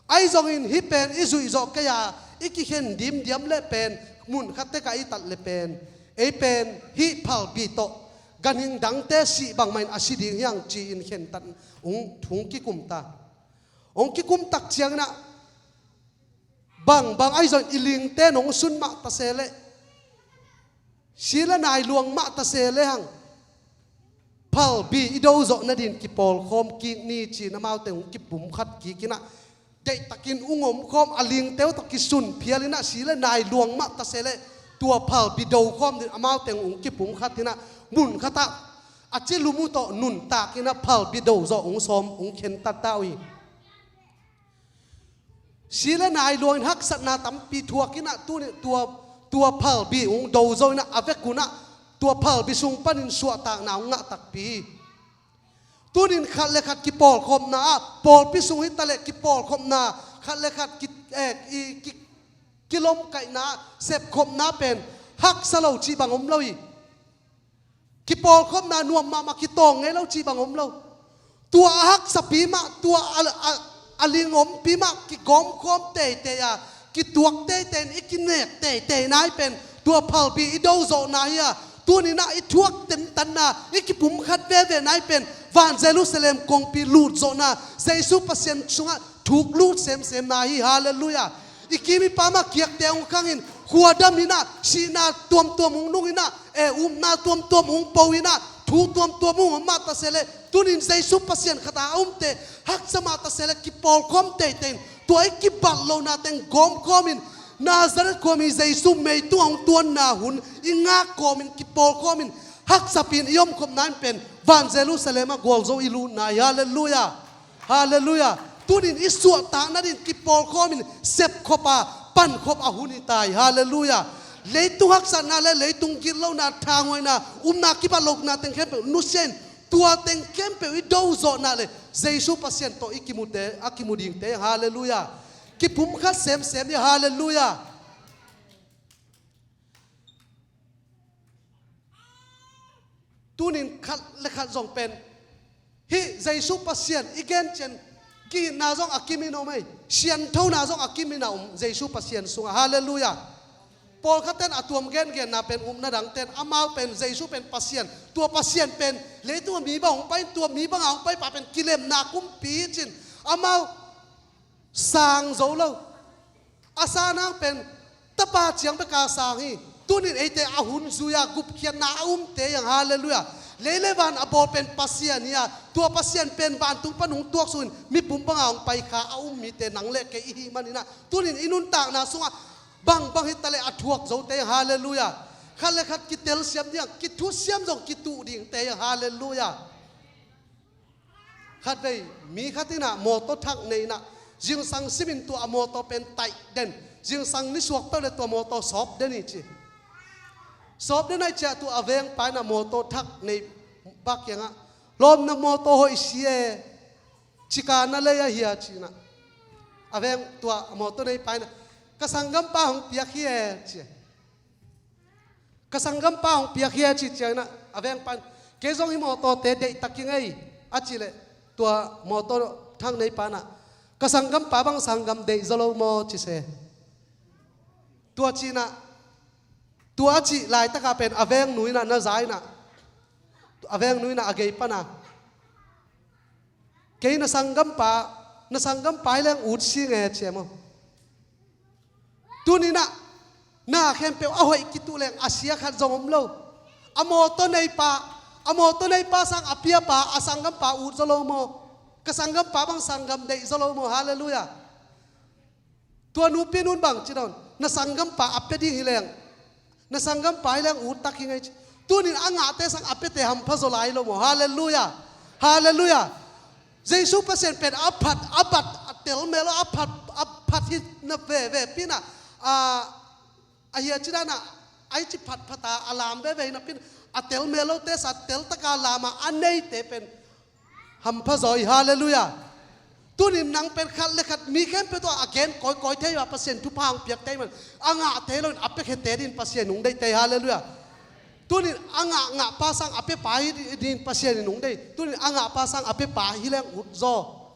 Ahi zongin hih pen i zuih zawh kei a, i kikhen dimdiam leh pen, mun khat tekah i tat leh pen, ei pen hih phalbi tawh ganhing dangte sih bangmah in a si ding hi hang ci-in khentat hong, hong kikum ta. Hong kikum tak ciangin ah, bangbang ahi zongin i lingte in hong sun mah ta se leh, si le nai luang mah ta se lehang, phalbi i do zawh nading kipawlkhawm kik ni ci-in amaute hong kipumkhat kik in ah, deihtakin hong omkhawm, a lingte uh tawh kisun phial in ah, si le nai luang mah ta se leh tua phalbi dokhawm ding amaute hong kipumkhat in ah, mun khatah a cilum uh tawh nuntak in ah phalbi do zawh hong sawm, hong khentat ta uh hi. Si le nai luangin haksatna tampi thuak in ah, tuni tua, tua phalbi hong do zo in ah, a vek un ah tua phalbi sung panin suahtakna hong ngah takpi hi. Tuni in khat le khat kipawlkhopna ah, pawlpi sung hi ta leh kipawlkhopna, khat le khat ki, eh, i, ki, kilomkaihna, sepkhopna pen haksa lo cih bang om lo hi. Kipawlkhopna nuam mahmah, kitawng ngei lo cih bang om lo. Tua a haksapi mah, tua a, a, a lingompi mah kigawmkhawm teitei a, kituak teitei in, i kinek teitei nai pen tua phalbi i do zawhna hi a, tuni in ah i thuak tentanna, i kipumkhat veve nai pen van Jerusalem kongpi lut zawhna, Jesu Pasian sungah thuk lut semsemna hi. Halleluiah. I kim i pam ah kiakte hong khang in, khuadam in ah, sihna tuamtuam hong nung in ah, eh, upna tuamtuam hong po in ah, thu tuamtuam hong om mah ta se leh, tuni in Jesu Pasian khat a omte haksa mah ta se leh kipawlkhawm teitei in, tua i kibat lohna teng gawmkhawm in, Nazareth khuami Jesu meitung hong tuanna hun i ngak kawm in, kipawlkhawm in, haksapi in i omkhopna in pen van Jerusalem ah gualzo i lutna hi. Halleluiah. Halleluiah. Tuni in i suahtak nading kipawlkhawm in, sepkhop a, pankhop a hun hi ta hi. Halleluiah. Leitung haksatna le leitung gitlohna, thanghuaina, upna kibat lohna teng khempeuh nusia in, tua teng khempeuh i do zawhna le Jesu Pasian tawh i kimute, a kimu dingte. Halleluiah. Kipumkhat semsem hi. Halleluiah. Tuni in khat le khat zong pen, hih Jesu Pasian i gen ciang, Kihitna zong a kimin om ei. Sianthona zong a kimin a om Jesu Pasian sungah. Halleluiah. Pawlkhat ten a tuam gengenna pen upna dang ten, amau pen Jesu pen Pasian, tua Pasian pen leitung a mi bang hong pai, tua mi banga hong paipa pen kilemna kumpi cin, amau sang zo lo. A sanang pen tapa ciang beka sang hi. Tunin eite a hun zui-a gupkhiatna a umte hi hang. Halleluiah. Lei le van a bawl pen Pasian hi-a, tua Pasian pen vantung pan hong tuaksuk in mipum banga hong pai kha a um mite nang le kei i hih maninah, tunin i nuntakna sungah bangbang hi taleh a thuak zote hi hang. Halleluiah. Khat le khat kitelsiam ding, kithusiam zong kituh dingte hi hang. Halleluiah. Khatvei mi khat inah mawtaw thak nei inah, zingsang simin tua a mawtaw pen taih den, zingsang nisuak peuh le tua mawtaw sawp den hi ci. Sawp den ahih ciah tua a vengpa inah mawtaw thak nei bak kiangah, lawmna mawtaw hoih si e, cika na lei ahia ci inah, a veng tua a mawtaw neipa inah, ka sanggampa hong piak hi e ci. Ka sanggampa hong piak hi e ci cianginah, a vengpa in, kei zong hih mawtawte deihtak hi ing ei a cih leh, tua mawtaw thak neipa inah, ka sanggampa bang sanggam deih zaw lo maw ci se. Tua ci inah, tua a cih laitakah pen a vengnu inah na za inah, a vengnu inah a gei pana, kei na sanggampa, na sanggampa hi leng ut si nge ci e maw. Tuninah na khempeuh a hoih kituh leng a sia khat zong om lo. A mawtaw neipa, a mawtaw neipa sang a piapa, a sanggampa ut zaw lo maw. Ka sanggampa bang sanggam deih zaw lo maw. Halleluiah. Tua nupi nun bang ci dawn, na sanggampa a pia ding hi leng, na sanggampa hi leng uttak hi ing ei ci. Tunin a ngahte sang a piate hampha zaw lai lo maw. Halleluiah. Halleluiah. Jesu Pasian pen a phat, a bat, a tel mel lo, a phat, a phat hi na veve pinah, a, a hia ci danah, a hi ci phatphata a lam veve hi napin, a tel mel lote sa teltaka lama a neite pen hampha zaw hi. Halleluiah. Tunin nang pen khat le khat mi khempeuh tawh a gen kawikawi thei uh a, Pasian thupha hong piak thei man, a ngah thei loin a piakhete din Pasian hong deih thei. Halleluiah. Tunin a ngah, ngahpa sang a piapa hi din Pasian in hong deih. Tunin a ngahpa sang a piapa hi leng ut zaw.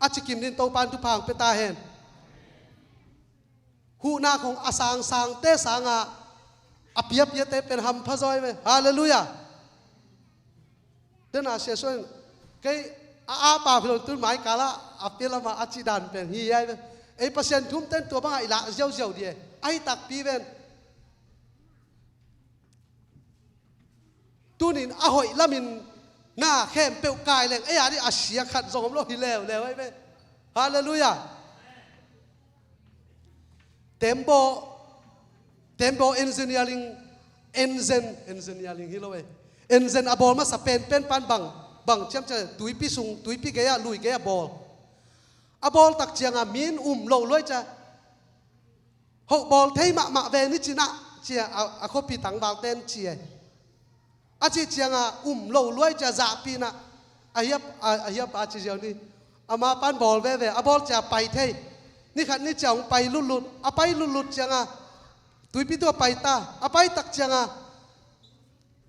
A cikim din Topa in thupha hong pia ta hen. Huhna khong a sangsangte sangah a piapiate pen hampha zaw hi ve. Halleluiah. Dena sia suan kei a apa philon tun maikalah a pia lamah a cih dan pen hi hi ai ve. Ei Pasian thumten tua bangah i lah ziauziau di e. Ahi takpi ven. Tunin a hoih lamin na khempeuh kai leng ei a dih a sia khat zong om lo hi leuleu ai ve. Halleluiah. Tembaw, tembaw engineering, engine, engineering hi lo e. Engine a bawl masa penpen pan bang, bang ciamcia tuipi sung, tuipi gei-ah, lui gei-ah bawl. A bawl tak cianga min um loh luai cia, hoh bawl thei mahmah ve ni cinah cia a, a khuapi tangvalten ci e. A cih cianga um loh luai cia zahpinah a hiap, a, a hiap a ci ziau ni. Ama pan bawl veve, a bawl cia pai thei. Ni khat ni cia hong pai lutlut, a pai lutlut cianga tuipi tu a pai ta, a pai tak cianga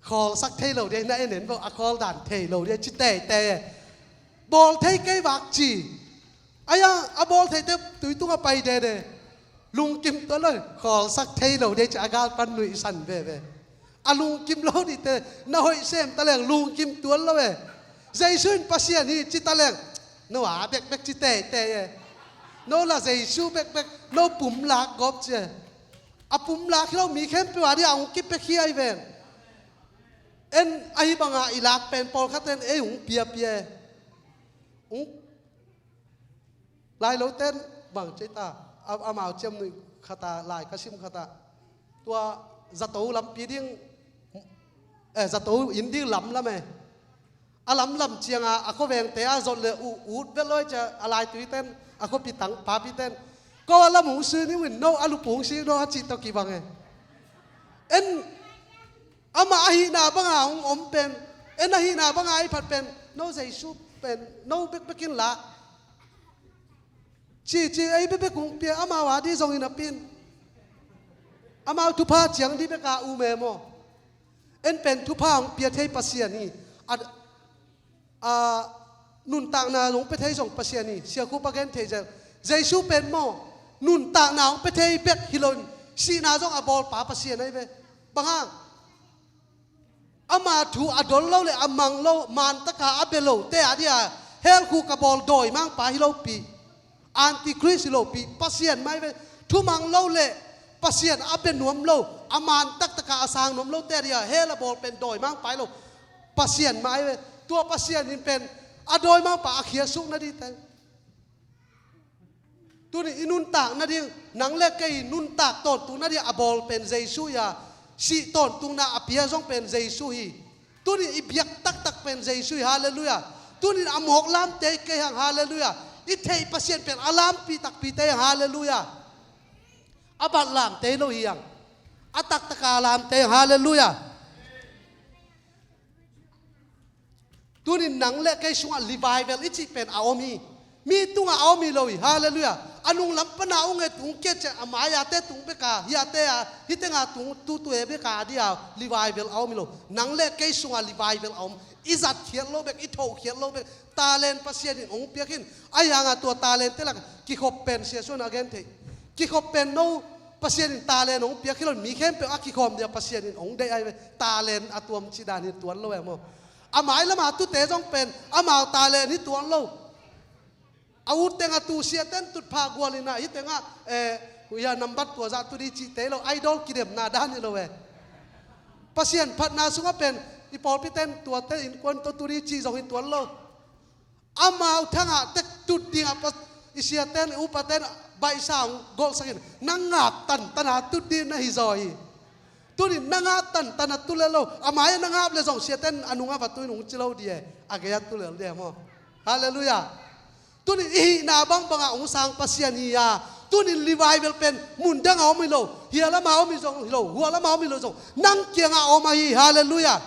khawlsak thei lo dia, na en en bo, a khawl dan thei lo dia ci teitei e. Bawl thei kei vak ci. Aia, a bawl theite tui tungah pai dede. Lungkim tuan lo, khawlsak thei lo dia ci a gal pan nuihsan veve. A lungkim lo dite, na hoih sem taleng lungkim tuan lo e. Jesu in Pasian hi ci taleng, no a bekbek ci teitei e. No la Jesu bekbek, no pum lak gawp ci e. A pum lak hi lo mi khempeuh a dia hong kipia hi ai ven. En ahi banga i lak pen pawlkhat en ei hong piapia e. Hong Lai loten bang cei ta, a, amau ciamnuih khata, lai ka sim khata. Tua zato lampi ding, eh, zato inn ding lamlam e. A lamlam cianga a khuavengte a zot le u, ut vet loi cia a laituiten, a khuapi tang papiten. Ko a lam hong sui ni win no, a lupu hong sui no a cih tawh kibang e. En Amah ahihna banga hong om pen, en ahihna banga ei phat pen, no Jesu pen, no bekbekin lah. Cici ei bekbek hong pia, amau a di zongin a pin. Amau thupha ciang di beka um e maw. En pen thupha hong pia thei Pasian hi. A, a, Nuntakna hong pia thei zong Pasian hi, Sia Khup a gen thei zel. Jesu pen maw, nuntakna hong pia thei bek hi loin, sihna zong a bawlpa Pasian ahi ve. Bang hang? Ama thu a dol lo le a mang lo, man taka a bia lo te a dia, hell khuk a bawl dawimangpa hi lopi, antichrist hi lopi, Pasian mah hi ve. Thu mang lo le Pasian a bia nuam lo, a man taktaka a sang nuam lo te a dia, hell a bawl pen dawimangpa hi lo, Pasian mah hi ve. Tua Pasian in pen a dawimangpa a khiasuk nading te. Tuni i nuntak nading, nang le kei nuntak tawntung nading a bawl pen Jesu hi a, sih tawntungna a pia zong pen Jesu hi. Tuni i biak taktak pen Jesu hi, halleluiah. Tuni a mawk lamte kei hang, halleluiah. I theih Pasian pen a lampi takpite hang, halleluiah. A bat lamte lo hi hang. A taktaka lamte hang, halleluiah. Tunin nang le kei sungah revival i cih pen a om hi. Mi tungah a om hi lo hi. Halleluiah. A nunglam pana ung e tung kece a mai-ate tung beka, hiate a, hitenga tung tutue beka a dia revival a om hi lo. Nang le kei sungah revival a om. I zatkhiat lo bek, i thohkhiat lo bek. Talent Pasian in hong piak hin. Ahi hanga tua talent te lak kikhop pen Sia Suan a gen thei. Kikhop pen no Pasian in talent hong piak hi lo, mi khempeuh a kikhawm dia Pasian in hong deih ahi ve. Talent a tuam cih dan hi tuan lo e maw. A mailama tute zong pen, amau talent hi tuan lo. A ut tengah tu siaten tutphah gual inah, hi tengah, eh, huya nambat tua zah tu di cihte lo, idol kidemna dan hi lo eh. Pasian phatna sungah pen, i pawlpiten tuate innkuan tawh tu di cih zong hi tuan lo. Amau thangah tek tut dingah pa, i siaten, i upaten, baihsa hong golhsakin, na ngap tantana tut ding na hi zaw hi. Tunin na ngap tantana tulel lo. A mai-ah na ngap le zong siaten a nungah va tuin hong ci lo di e. A gei-ah tulel di e maw. Halleluiah. Tunin i hihna bangbangah hong sang Pasian hi a. Tunin revival pen mundangah om hi lo. Hialamah om hi zong hi lo. Hualamah om hi lo zong. Nang kiangah om ahi. Halleluiah.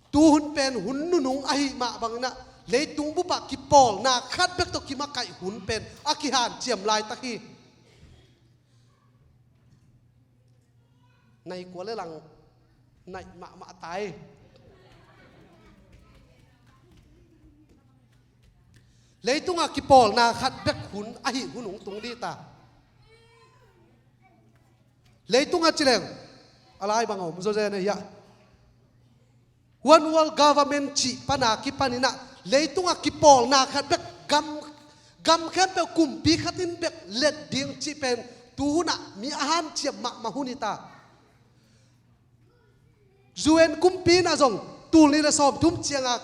Tuhun pen hun nunung ahi mah banginah leitung bupah kipawlna khat bek tawh kimakaih hun pen a kihanciam laitak hi. Nai kua le lang naih mahmah tai. Leitungah kipawlna khat bek hun ahi hun hong tung dita. Leitungah cileng a lai bang a om zawzen ahi ah. One World Government cih pana kipaninah leitungah kipawlna khat bek gam, gam khempeuh kumpi khatin bek let ding cih pen tuhunah mi a hanciam mahmah hun hi ta. U N kumpi inah zong tul nih le sawmthum cianga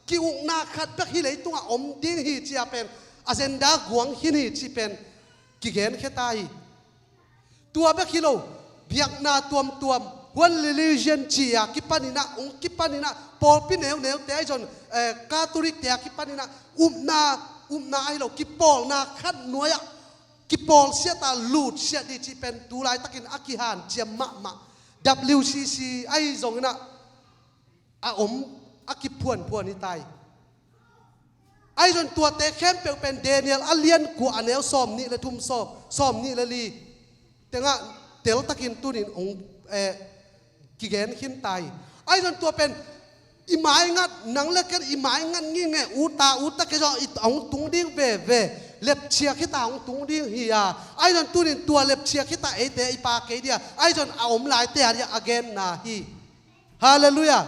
ki-ukna khat bek hi leitungah om ding hi cia pen agenda guang khin hi cih pen kigenkhia ta hi. Tua bek hi lo, biakna tuamtuam, one religion ci-a kipaninah, hong kipaninah, pawlpi neuneute ahi zong, eh, Catholic-te a kipaninah, upna, upna ahi lo, kipawlna khat nuai-ah, kipawlsiat a lutsiat dih cih pen tu laitakin a kihanciam mahmah. W C C ahi zonginah, a om a kiphuanphuan hi ta hi. Ahi zong tuate khempeuh pen Daniel a lian kua a neu sawm nih le thum sawm, sawm nih le li tengah teltakin tunin hong, eh, kigen khin ta hi. Ahi zong tua pen i maingat, nang le ken i maingat nginge, uta uta kei zong i hong tung ding veve, lepchia khita hong tung ding hi a. Ahi zong tunin tua lepchia khita eite i pa kei dia, ahi zong a om laite a dia a genna hi. Halleluiah.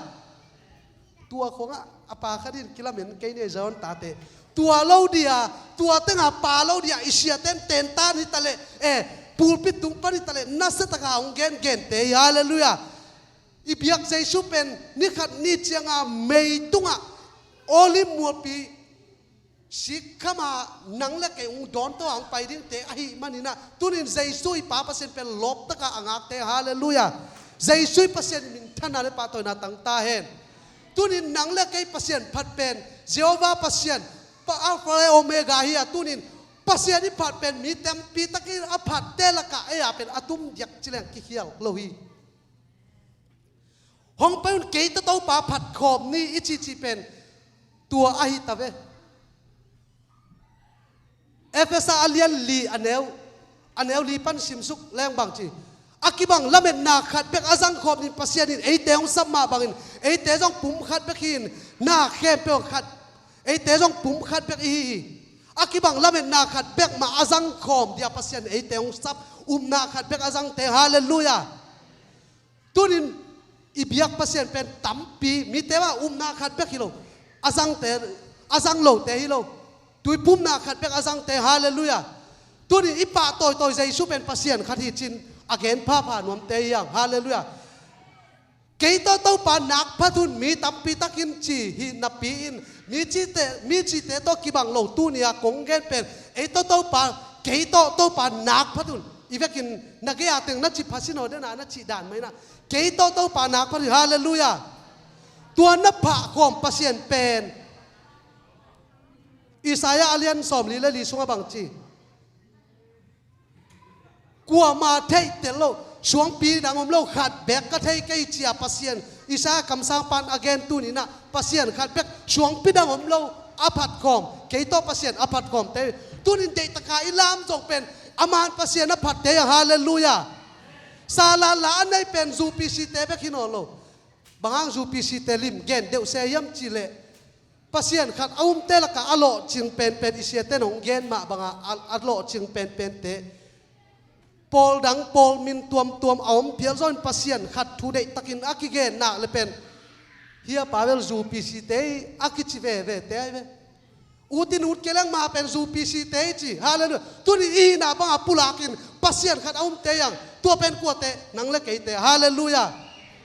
Tua khongah a pa khat in kilamen kei nei zawn tate. Tua lo dia, tua tenga pa lo dia, i siaten tentan hitaleh, eh, pulpit tung pan hitaleh, nasiataka hong gengente hi. Halleluiah. I biak Jesu pen nikhat ni cianga mei tungah Olive mualpi sikkhama nang le kei hong dawntaw a hong pai dingte ahih maninah, tunin Jesu i Pa Pasian pen lawptaka a ngakte, halleluiah. Jesu i Pasian i minthanna le pahtawina tangta hen. Tunin nang le kei Pasian phat pen Jehovah Pasian, pa Alpha le Omega hi a, tunin Pasian i phat pen mi tampi takin a phatte lakah ei a pen a tum diak cileng kikhial lo hi. Hong pai un, kei Topa phat khawm ni i cihcih pen tua ahi ta ve. Efesa a lian li a neu, a neu li pan simsuk leng bang ci. A kibang lametna khat bek a zang khawm ni, Pasian in eite hong sap mah bangin eite zong pum khat bek hi-in na khempeuh khat Eite zong pum khat bek i hi hi. A kibang lametna khat bek mah a zang khawm dia Pasian eite hong sap, upna khat bek a zangte. Halleluiah. Tunin i biak Pasian pen tampi, mite mah upna khat bek hi lo, a zangte, a zang lote hi lo. Tuipumna khat bek a zangte. Halleluiah. Tunin i pahtawi tawi Jesu pen Pasian khat hi cin a gen phapha nuamte hi hang. Halleluiah. Kei tawh Topa nak phat un, mi tampi takin ci hi napi in, mi cite, mi cite tawh kibang lo tuni-a kong gen pen, ei tawh Topa, kei tawh Topa nak phat un. I vekin na gei-a teng na ci phasin aw dena na cih dan mah inah, kei tawh Topa nak phat un. Halleluiah. Tua na phah khawm Pasian pen Isaiah a lian sawmli le li sungah bang ci? Kuama theihtel lo, suangpi dang om lo, khat bek ka thei kei cia Pasian, Isaiah kamsangpan a gen tuninah Pasian khat bek, suangpi dang om lo, a phatkhawm, kei tawh Pasian a phatkhawmte. Tunin deihtaka i lam zong pen a man Pasian a phatte a. Halleluiah. Sala la a nei pen U P C te bek hi nawn lo. Bang hang U P C te lim gen deuh se hiam cihleh, Pasian khat a umte lakah a lawhcing penpen, i siate nong gen mah banga a, a lawhcing penpente, pawl dang pawl min tuamtuam a om phial zawin Pasian khat thu deihtakin a kigen nak le pen, hia pa bel U P C te hi a kici vevete ahi ve. Utin ut kei leng ma pen U P C te hi ci. Halleluiah. Tuni i hihna banga pulakin Pasian khat a umte hi hang. Tua pen kuate? Nang le keite. Halleluiah.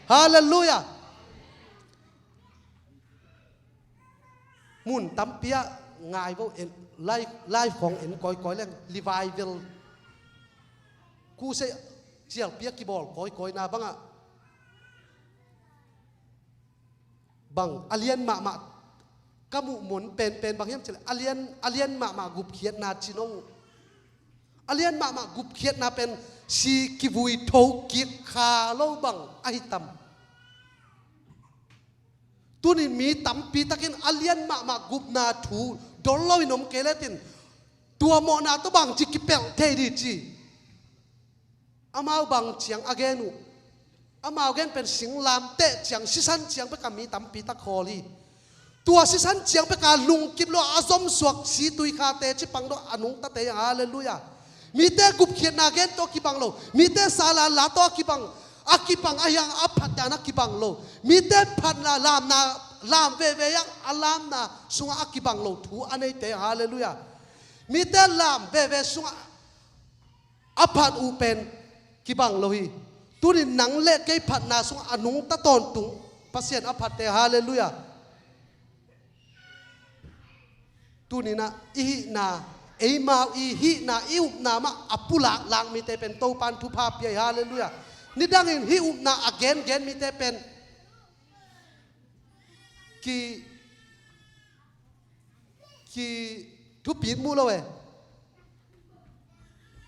Halleluiah. Mun tampi ah ngai vo, en, live, live khawng en kawikawi leng, revival crusade cialpi a kibawl kawikawina bangah bang a lian mahmah ka muh mun penpen bang hiam cihleh, a lian, a lian mahmah gupkhiatna ci nong uh. A lian mahmah gupkhiatna pen si kivui tho kik kha lo bang ahi tam. Tunin mi tampi takin a lian mahmah gupna thu dol loin om kei letin, tua mawhna tawh bangci kipelh thei dih ci. Amau bang ciang a gen uh? Amau gen pen singlamteh ciang, sisan ciang beka mi tampi tak khawl hi. Tua sisan ciang beka lungkip lo a zomsuak si tuikhate cipang dawh a nungtate hi hang. Halleluiah. Mite gupkhiatna gen tawh a kibang lo, mite sala la tawh a kibang, a kibang ahi hang a phatdan a kibang lo. Mite phatna lamna, lam veve hang a lamna sungah a kibang lo thu a neite hi hang. Halleluiah. Mite lam veve sungah a phat uh pen kibang lo hi. Tunin nang le kei phatna sungah a nungta tawntung Pasian a phatte. Halleluiah. Tuninah i hihna, eimau i hihna, i upna mah a pulak lak mite pen Topan thupha pia hi. Halleluiah. Nidangin hih upna a gengen mite pen ki, ki thupi mu lo e.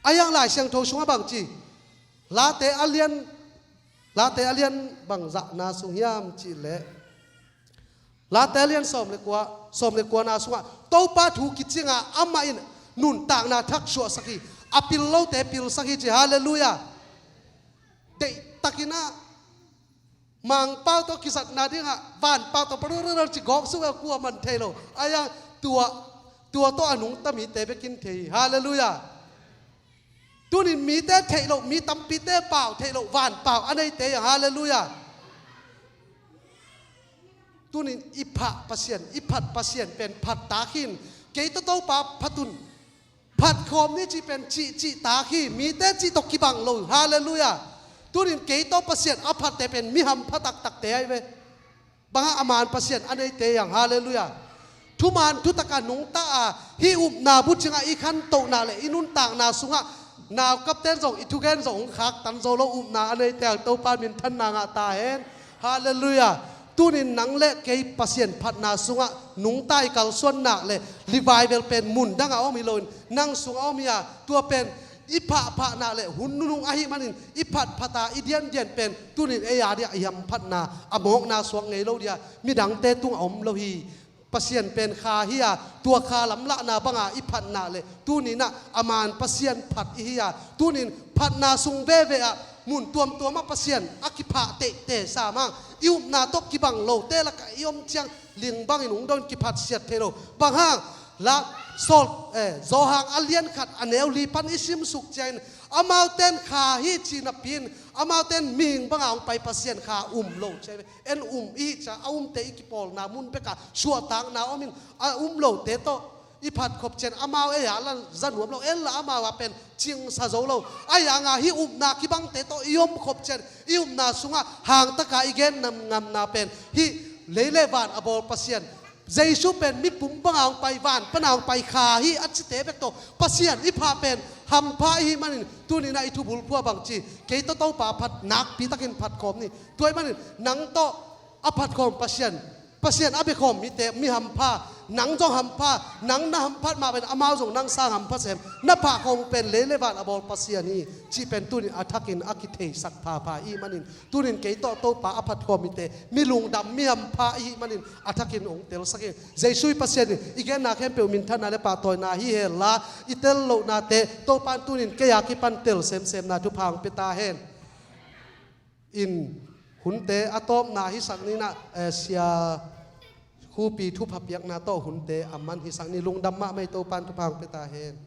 A hiang Lai Siangtho sungah bang ci? Late a lian, Late a lian bang zahna sung hiam cihleh, Late a lian sawm le kua, sawm le kuana sungah Topa thu kicinga amah in nuntakna thak suahsak hi, a pil lote pilsak hi ci. Halleluiah. Deihtakinah Mangpau tawh kizatna dingah vanpau tawh parururur ci gawk suk a kua man thei lo. Ahi hang tua, tua tawh a nungta mite bekin thei hi. Halleluiah. Tunin mite theih loh, mi tampite pau theih loh vanpau a neite hi hang. Halleluiah. Tunin i phah Pasian, i phat Pasian pen phat takin, kei tawh Topa phat un. Phat khawm ni cih pen cih, cih tak hi, mite cih tawh kibang lo. Halleluiah. Tunin kei tawh Pasian a phatte pen mi hampha taktakte ahi ve. Bangah a man Pasian a neite hi hang. Halleluiah. Thuman thutaka nungta a, hih upna bucingah i khantohna le i nuntakna sungah naukapten zong i thugen zong hong khaktan zo lo upna a neite hi hang. Topa minthanna ngah ta hen. Halleluiah. Tunin nang le kei Pasian phatna sungah nungta i kalsuan nak le revival pen mun dangah om hi loin nang sungah om hi a, tua pen i phahphah nak le hun nunung ahih manin i phatphata i diandian pen tunin ei a dia i hamphatna a mawkna suak ngei lo dia, midangte tungah om lo hi. Pasian pen kha hi a, tua kha lamlahna banga i phatna le tuninah a man Pasian phat i hi a, tunin phatna sung veve ah mun tuamtuamah Pasian a kiphah tehteh sa mang. I upna tawh kibang lote lakah i om ciang ling bangin hong dong, kiphatsiat thei lo. Bang hang? La Saul, eh, Johan a lian khat a neu li pan i simsuk ciangin, amaute'n kha hi ci napi-in, amaute'n mihing banga hong pai Pasian kha um lo ci a, en um i hih ciang a umte i kipawlna mun bekah suahtakna om in, a um lote tawh i phatkhop ciang amau ei-a la za nuam lo, en la amau ah pen cingsa zo lo. Ahi hanga hih upna kibangte tawh i omkhop ciang i upna sungah hangtaka i gen nam ngamna pen hih lei le van a bawl Pasian, Jesu pen mipum banga hong pai, van pana hong pai kha hi a cite bek tawh Pasian i pha pen hampha i hih manin, tuni-in ah i thubulphuh ah bangci, kei tawh Topa a phat nakpi takin phatkhawm ni. Tua ahih manin nang tawh a phatkhawm Pasian, Pasian a biakhawm mite mi hampha, nang zong hampha, nang na hamphat mah pen amau zong nang sang hampha sem, na phahkhawm uh pen lei le van a bawl Pasian hi cih pen tuni-in a thakin a kitheisak phapha i hih manin, tuni-in kei tawh Topa a phatkhawm mite mi lungdam, mi hampha i hih manin a thakin hong telsak ing. Jesu i Pasian in i genna khempeuh minthanna le pahtawina hi hen la, i tel lohnate Topa in tuni-in kei a kipan tel semsemna thupha hong pia ta hen. In hunte a tawpna hisak ni-in ah, eh, sia Khupi thupha piakna tawh hunte a man hisak ni. Lungdam mahmah hi, Topa in thupha hong pia ta hen.